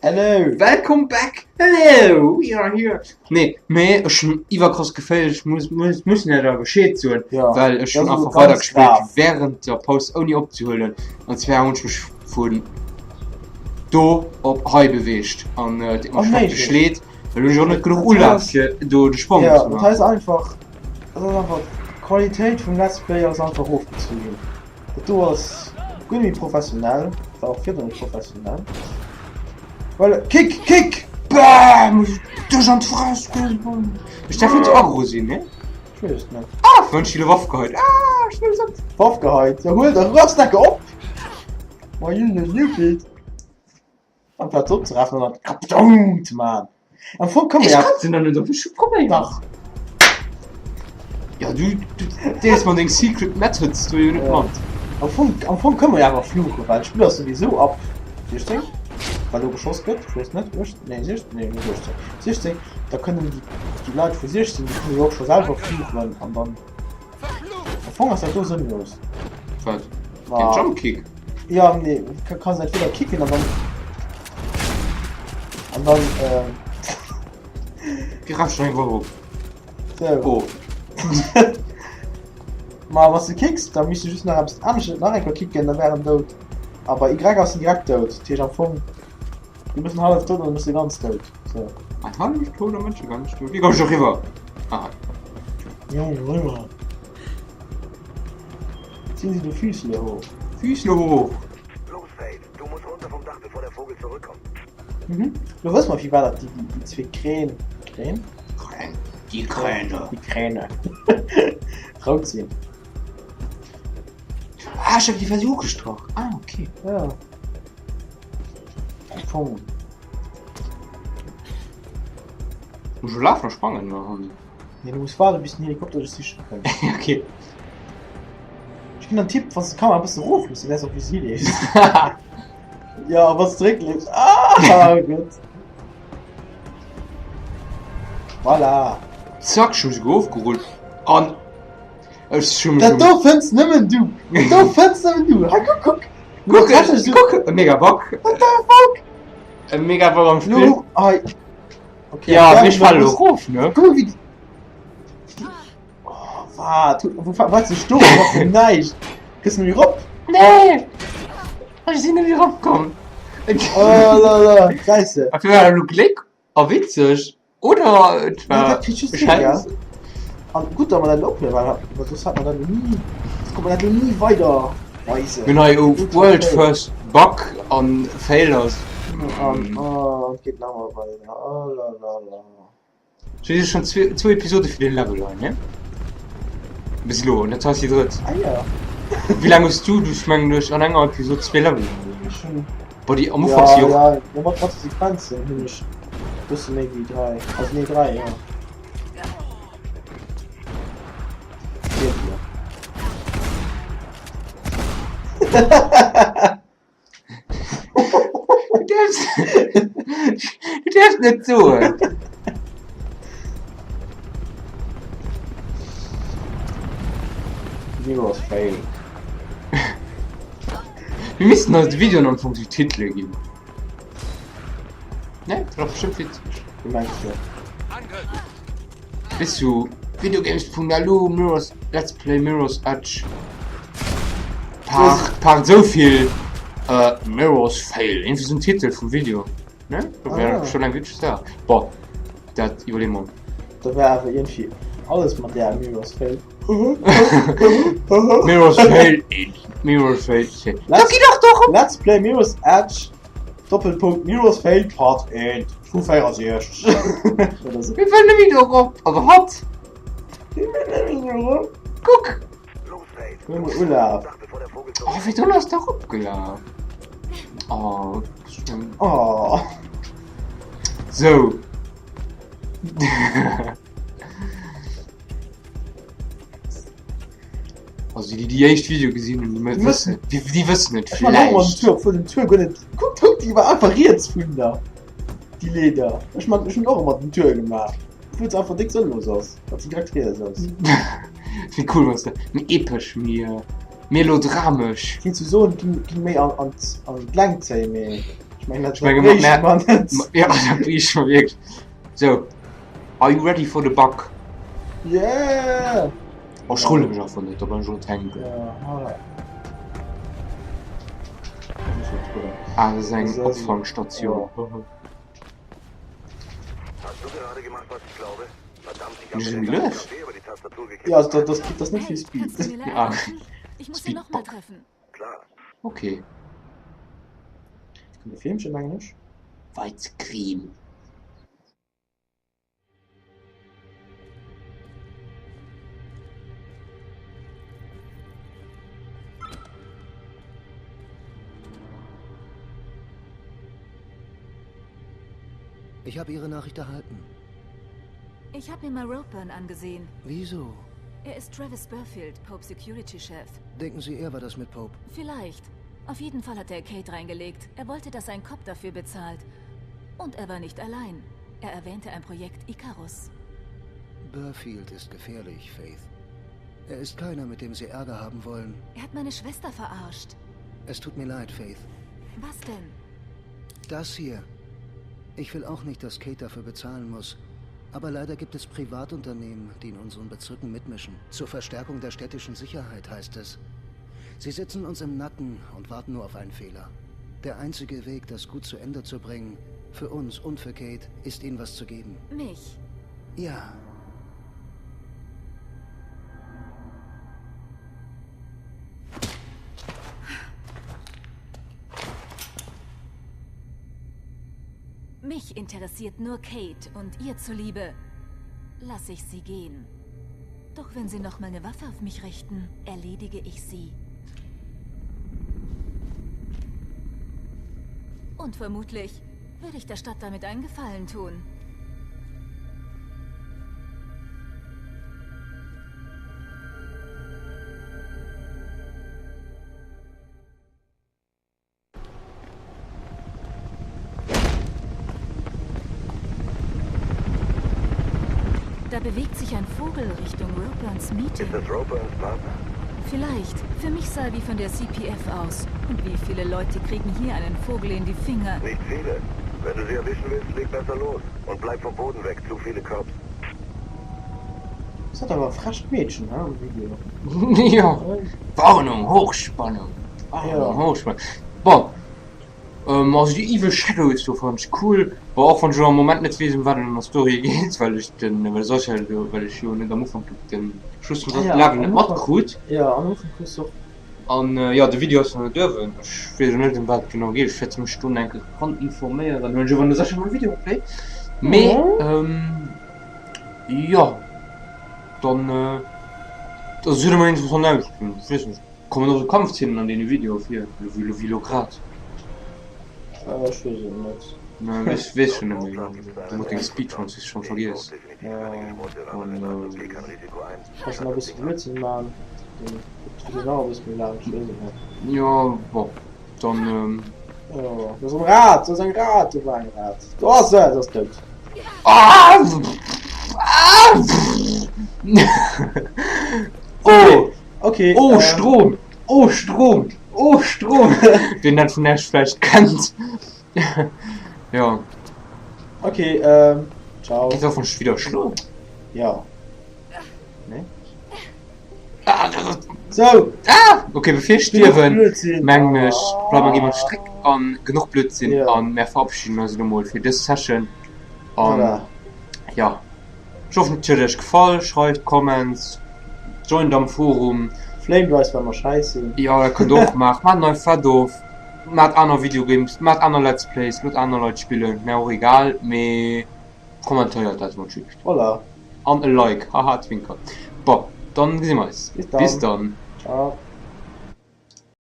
Hello! Welcome back! Hello! We are here! Nee, mee ech hunn iwwerkrass gefailt, ech muss, muss, muss net da Bescheed soen, Ja, well ech dat hunn ass elo einfach weider ganz gespillt grave. während der Paus ouni opzehuelen. An zwar hunn ech mech vun do op hei beweegt an äh, deet mer schrecklech Onméiglech. leed, well hunn ech och net genuch Dat hei Ulaf ass, fir do de Sprong ja, ze dat hei maachen. ass einfach, dat ass einfach, d'Qualitéit vum Let's Play ass einfach erofgezu ginn. Dat do ass guer net méi professionell, war och virdrun net professionell. Well, kick, kick! Bam! Dech an d'Fress gesprong! Ech därf net aggro sinn, ne? Ech weess et net. Ah, wann ech déi Waff geheit. Ah, ech wëll se. Waff geheit? Ja, huel der Rucksack op! Ma you stupid! Amplaz opzerafen an dann kapdoum ze man. Am Fong kann man Ech ja. kann se nach net op, ech hu probéiert. Dach. Ja, du, du deels mer deng secret methods do jo net Ja. mat. Am Fong, am Fong kënne mer jo awer fluchen, well d'Spill ass souwisou ab 16, well do geschoss gëtt. Ech weess net, 18, nee 16, nee net 18, 16. Da kënnen déi, déi Leit vu 16, déi kënne jo och scho selwer fluchen an dann. Am Fong ass dat do sënnlos. Wat? Den Jump Kick? Ja, nee, du kannst entweder kicken an dann. An dann, ähm. Wie raff schon einfach op? So. Oh. Ma was du kickst, da misst du just nach eppes anescht nach eng Kéier kicken, da wär en dout. A bei Y ass en direkt dout. Dat heescht am Fong, du bist en hallef dout an dann bist du ganz dout. So. Ein hallef toter Mënsch, ganz tot. Wie komm ich riwwer? Ah. Jong, riwwer. Ziehen Sie die Füßle hoch. Füßle hoch. Los, Faith, du musst runter vom Dach, bevor der Vogel zurückkommt. Mhm. Lo wësse mer, firwat dat déi, déi zwee Krähen, Krähen? Krähen. Die Kräne. Die Kräne. Rout sinn. Ah, ich hab die Versuch gestrach. Ah, okay. Ja. Am Fong. Muss schon lafen, sprangen, oder? Nee, du muss waarden, bis den Helikopter dech siche kënnt. Okay. Ech ginn der en Tipp, wann s de d'Kamera e bësse roflooss, da wäers och wou si leeft. Ja, a wann s zeréckleefs, ah gutt. Voilà. Zack, ech hu souguer ofgerullt an ech hu mech Dat do fënns nëmmen du! Dat do fënns nëmmen du! Hei, kuck, kuck! Kuck, kuck, e mega Bug! What the fuck? E mega Bug am Spill. Lo, hei. Okay, Ja, dann ech falle muss- erof, ne? Guck mal, wie die... Oh, wat? Wo warst du sto? Was für näischt? Kriegst du mich rop? Nee! Ech sinn net eropkomm. Oh la la, Scheiße. A fir war elo Gléck a witzeg oder et Nee, war dat kriegst du just hin, ja. Scheiß. An gutt, datt mer dat ophuelen, well well soss hat mer dat ni, soss konnt mer dat lo ni weider weisen. Mir hunn hei o Ultra World fail. First Bug an Failers. An oh, et geet nach emol weider. Oh la la la. So si schon zwee zwou Episode fir den Level hei, ne? Bis elo, an dat hei ass déi drëtt. Ah ja. Wéi laang hues du? Du hues mengen ech an enger Episode zwee Level. Ech hunn Boah, déi am Ufank Ja, si och. ja, jo mat mat de Sequenzen hunn ech bësse méi wéi 3, also nee 3, ja. Du däerfs, du däerfs net soen. Mirror's Fail. Mir missten eis de Videoen am Fong sou Titele ginn. Ne? Dat ass bestimmt witzeg. Wéi mengs du? Weess du, Videogames.lu, Mirror's, Let's Play Mirror's Edge Part, Part souvill, äh, Mirror's Fail. Irgendwie sou en Titel vum Video. Ne? Dat wär Ah. schon eng witzeg Saach. Bon, dat iwwerleeë mer. Da wär awer irgendwie alles mat där Mirror's Fail. Mirror's Fail 1, Mirror's Fail 2. Da Let's, gi dach doch op! Let's Play Mirror's Edge Doppelpunkt Mirror's Fail Part 1 vu 64. Oder so. Mir wëll nëmme do erop! Also hatt! Kuck! Hol mol Ulaf. Oh, wéi doll ass der eropgelaf? Oh, Oh. Sou. Also déi déi éischt Video gesinn hunn, déi wëssen, déi, déi wëssen et Ech man och mal den vläicht. Tour, obwuel den Tour guer net. Kuck, kuck, déi war einfach riets vun der. Déi Leeder. Ech man, ech hunn och ëmmer den Tour gemaach. Obwuel se einfach déck sënnlos ass, datt se direkt riets ass. Méi cool, wann s de méi epesch, méi melodramesch. Fir ze soen, ginn, ginn méi an, an, an d'Längt zéien, mee. Ech mengen, dat Ech menge mat bréichte mer net. Ja, dat bréichte mer wierklech. Sou, are you ready for the bug? Yeah! Oh, ech rulle mech einfach net, da bleiwen ech och net hänken. Ja, voilà. Ah, dat ass eng Das ist- Opfangstatioun. Hast du gerade gemacht, was ich glaube? Verdammt, ich Bin habe ich mir irgendwie den ganzen los? Kaffee über die Tastatur gekippt. Ja, also dat, das, das net Hey, vill Speed. kannst du mir Ja. helfen? Ich muss ihn nochmal treffen. Klar. Okay. Kënnt e Filmchen, mengen ech. Widescreen. Ich habe Ihre Nachricht erhalten. Ich habe mir mal Ropeburn angesehen. Wieso? Er ist Travis Burfield, Pope Security Chef. Denken Sie, er war das mit Pope? Vielleicht. Auf jeden Fall hat er Kate reingelegt. Er wollte, dass ein Cop dafür bezahlt. Und er war nicht allein. Er erwähnte ein Projekt Icarus. Burfield ist gefährlich, Faith. Er ist keiner, mit dem Sie Ärger haben wollen. Er hat meine Schwester verarscht. Es tut mir leid, Faith. Was denn? Das hier. Ich will auch nicht, dass Kate dafür bezahlen muss. Aber leider gibt es Privatunternehmen, die in unseren Bezirken mitmischen. Zur Verstärkung der städtischen Sicherheit heißt es. Sie sitzen uns im Nacken und warten nur auf einen Fehler. Der einzige Weg, das gut zu Ende zu bringen, für uns und für Kate, ist ihnen was zu geben. Mich. Ja. Mich interessiert nur Kate und ihr zuliebe lasse ich sie gehen. Doch wenn sie noch mal eine Waffe auf mich richten, erledige ich sie. Und vermutlich würde ich der Stadt damit einen Gefallen tun. Da bewegt sich ein Vogel Richtung Roperns Meeting. Ist das Roperns Partner? Vielleicht. Für mich sah er wie von der CPF aus. Und wie viele Leute kriegen hier einen Vogel in die Finger? Nicht viele. Wenn du sie erwischen willst, leg besser los. Und bleib vom Boden weg. Zu viele Cops. Ass dat awer e frecht Meedchen, he, am Video. Jo. Warnung, Hochspannung. Warnung, Hochspannung. Bon, also déi Evil Shadows do fannen ech cool. Bon, och wann ech elo am Moment net weess, ëm wat et an der Story geet, well ech den, well soll ech ja elo, well ech jo net am Ufank den Schluss vum drëtten Level net matkrut. Jo, am Ufank krus de och. An jo, de Video ass nach net uewen. Ech weess elo net, ëm wat et genau geet. Ech wäert mech do nach eng Kéier dran informéieren, wann ech iergendwann de Sascha mol e Video opléit. Mee jo, dann, also et huet ëmmer interessant ausgesinn. Ech weess net. Kommen och sou Kampfszenen an deene Videoe vir, wéi lo grad? Ech weess et net. Ne, weess weess schon net méi. Du mat denge Speedruns hues schon vergiess. An Kanns nach e bësse Blödsinn man, dann gëtt d'Video nach e bësse méi laang, ech weess et net. Jo, bon, dann. Oh, do ass eng Rat, do ass eng Rat, do war eng Rat. Do ass se, se ass dout. Ah! Ah! Oh! Okay, Oh Strom! Oh Strom! Oh Strom! Wien dat vun Esch vläicht kennt. Jo. Okay, ähm, ciao. Geet hoffentlech wieder schloen. Ja. Nee? Ah, So! ah! Okay, bevir ech stierwen, Blödsinn. mengen ech, bleiwe mer gi mat Stréck an genuch Blödsinn Ja. an mär verabschieden eis elo mol fir dës Session. An Voilà. ja. Ech hoffen et huet iech gefall, schreift Comments, joint am Forum. Flamed eis well mer scheiss sinn. Jo dat kënnt der och maachen, maacht nei Fett of, maacht aner Videogames, maacht aner Let's Plays, loot aner Leit spillen, mär och egal, mee kommentéiert dat mol just. Voilà. An e Like, haha zwinker. Bon, dann gesi mer eis. Bis dann. Bis dann. Ciao.